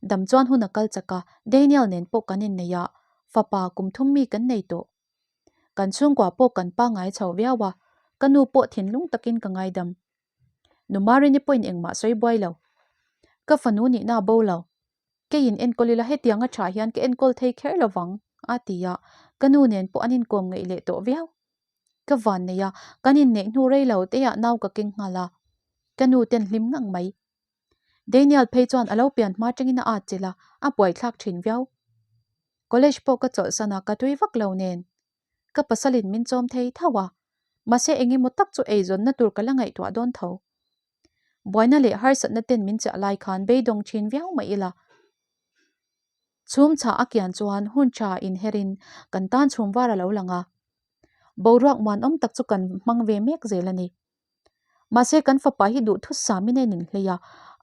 Dam chuan hun a kal chak a, Daniel nen pawh kan innei a, fapa kum thum mi kan nei tawh. Kan chhungkua pawh kan pangngai chho viau a, ka nu pawh thinlung takin ka ngaidam. Nu Marini pawhin engmah sawi buai lo. Ka fanu nihna a bo lo. Keiin enkawl ila hetianga tha hian ka enkawl thei kher lo vang, a ti a, ka nu nen pawh an inkawm ngeih leh tawh viau. Ka van nei a, kan inneih hnu rei lo teiah nau ka keng nghal a, ka nu ten hlim ngang mai. Daniel phei chuan a lo pian hma tangin a at chilh a, a buaithlak thin viau. College pawh ka chawlhsan a, ka tui vak lo nen. Ka pasalin min chawm thei tho a, mahse eng emaw tak chu eizawnna tur ka la ngaihtuah dawn tho. Buaina leh harsatna ten min chiah lai khan beidawng thin viau mai ila. Chhum chhah a kian chuan hun tha inherin kan tan chhum var a lo lang a. Boruak muanawm tak chu kan hmang ve mek zel a ni. Mahse kan fapa hi duhthusam in a inhlei a,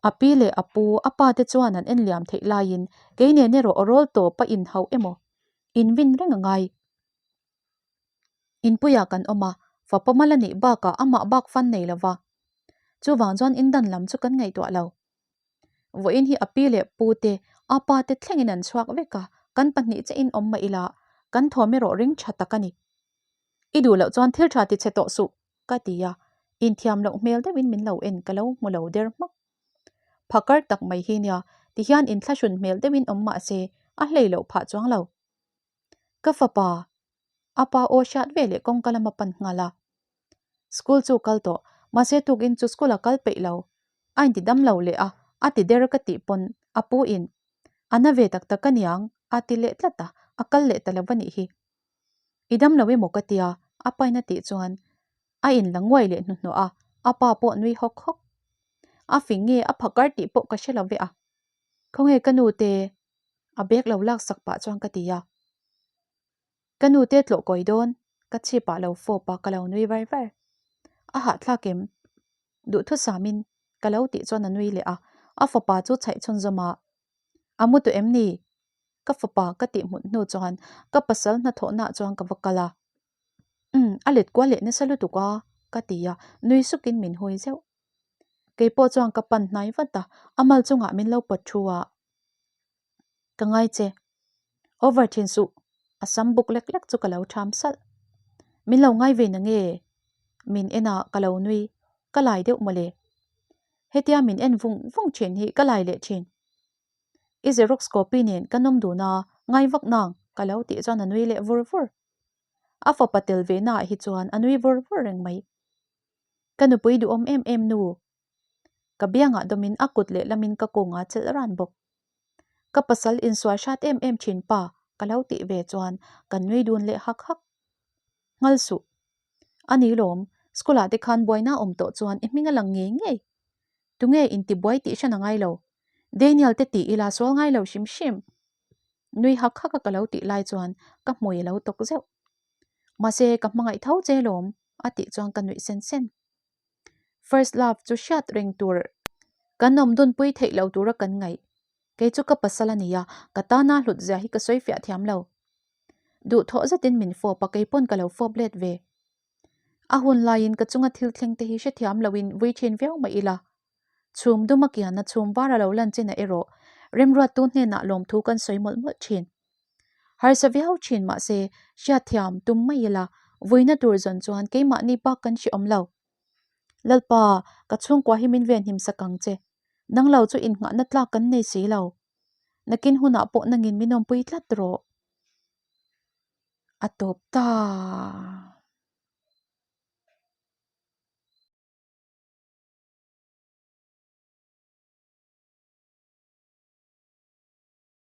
a pi leh a pu, a pa te chuan an en liam theih laiin kei nen erawh aw rawl tawp a inhauh emaw invin reng a ngai. Inpuiah kan awm a, fapa mal a nih bakah amah bak fan nei lova. Chuvang chuan indan lam chu kan ngaihtuah lo. Vawiin hi a pi leh pu te, a pa te thlengin an chhuak vek a, kan pahnih che in awm mah ila, kan thawm erawh ring tha tak a ni. I duh loh chuan thil tha ti chhe tawh suh, ka ti a, inthiam loh hmel deuhin min lo en ka lo hmu lo der hmak. Phakar tak mai hi nia, tihian inthlahrun hmel deuhin awm mah se, a hlei loh phah chuang lo. Ka fapa, a pa aw hriat ve leh kawngka lama pan nghal a. School chu kal tawh, mahse tukin chu school a kal peih lo. A inti dam lo leh a, a ti der ka tih pawn a pu in a na ve tak tak a niang a ti leh tlat a, a kal leh ta lo a nih hi. I dam lo emaw ka tia, a pain a tih chuan a in la nguai leh hnuhnawh a, a pa pawh nui hawk hawk. A fing nge a phakar tih pawh ka hre lo ve a. Khawnge ka nu te? A bag lo laksak pah chuan ka ti a. Ka nu te tlawh kawi dawn, ka chhip ah lo fawp a ka lo nui var var. A hahthlak em? Duhthusamin ka lo tih chuan a nui leh a, a fapa chu chhaih chhunzawm a, A mu tawh em ni? Ka fapa ka tih hmut hnu chuan ka pasal hnathawhnaah chuan ka va kal a. Umm, a let kual leh nasa lutuk a, ka ti a, nui sukin min hui zeuh. Kei pawh chuan ka pan hnai vat a, a mal chungah min lo pawt thu a. Ka ngai che. Over thin suh, a sam buk lek lek chu ka lo tham salh. Min lo ngai ve na nge? Min en a, ka lo nui. Ka lai deuh mawle. Hetia min en vung vung thin hi ka lai leh thin. I xerox copy nen ka nawm dun a, ngai vak nang, ka lo tih chuan a nui leh vur vur. A fapa tel ve naah hi chuan a nui vur vur reng mai. Ka nupui duhawm em em nu. Ka biangah dawmin a kut leh lamin ka kawngah chelh ran bawk. Ka pasal insual hrat em em thin pa ka lo tih ve chuan kan nui dun leh hak hak. Nghal suh. A ni lawm, school ah te khan buaina awm tawh chuan i hming a lang ngei ngei. Tunge intibuai tih hran a ngai lo. Daniel te tih ila sual ngai lo hrim hrim. Nui hak hak a ka lo tih lai chuan ka hmui a lo tawk zeuh. Mahse ka hmangaih tho che lawm a tih chuan ka nuih sen sen. First love chu hriat reng tur kan awm dunpui theih lo tura kan ngaih. Kei chu ka pasal a nia, ka tana hlut zia hi ka sawi fiah thiam lo. Duhthawh zetin min fawp a, kei pawn ka lo fawp let ve. A hun laiin ka chunga thil thleng te hi hrethiam loin vui thin viau mah ila. Chhum dum a kian a chhum var a lo lan chinah erawh remruattu hnenah lawmthu kan sawi mawlh mawlh thin. Harsa viau thin mahse hriatthiam tum mai ila vuina tur zawn chuan keimahni bak kan hre awm lo. Lalpa, ka chhungkua hi min venhim sak ang che. Nang lo chu innghahna tlak kan nei si lo. Nakin hunah pawh nangin min awmpui tlat rawh. A tawp ta.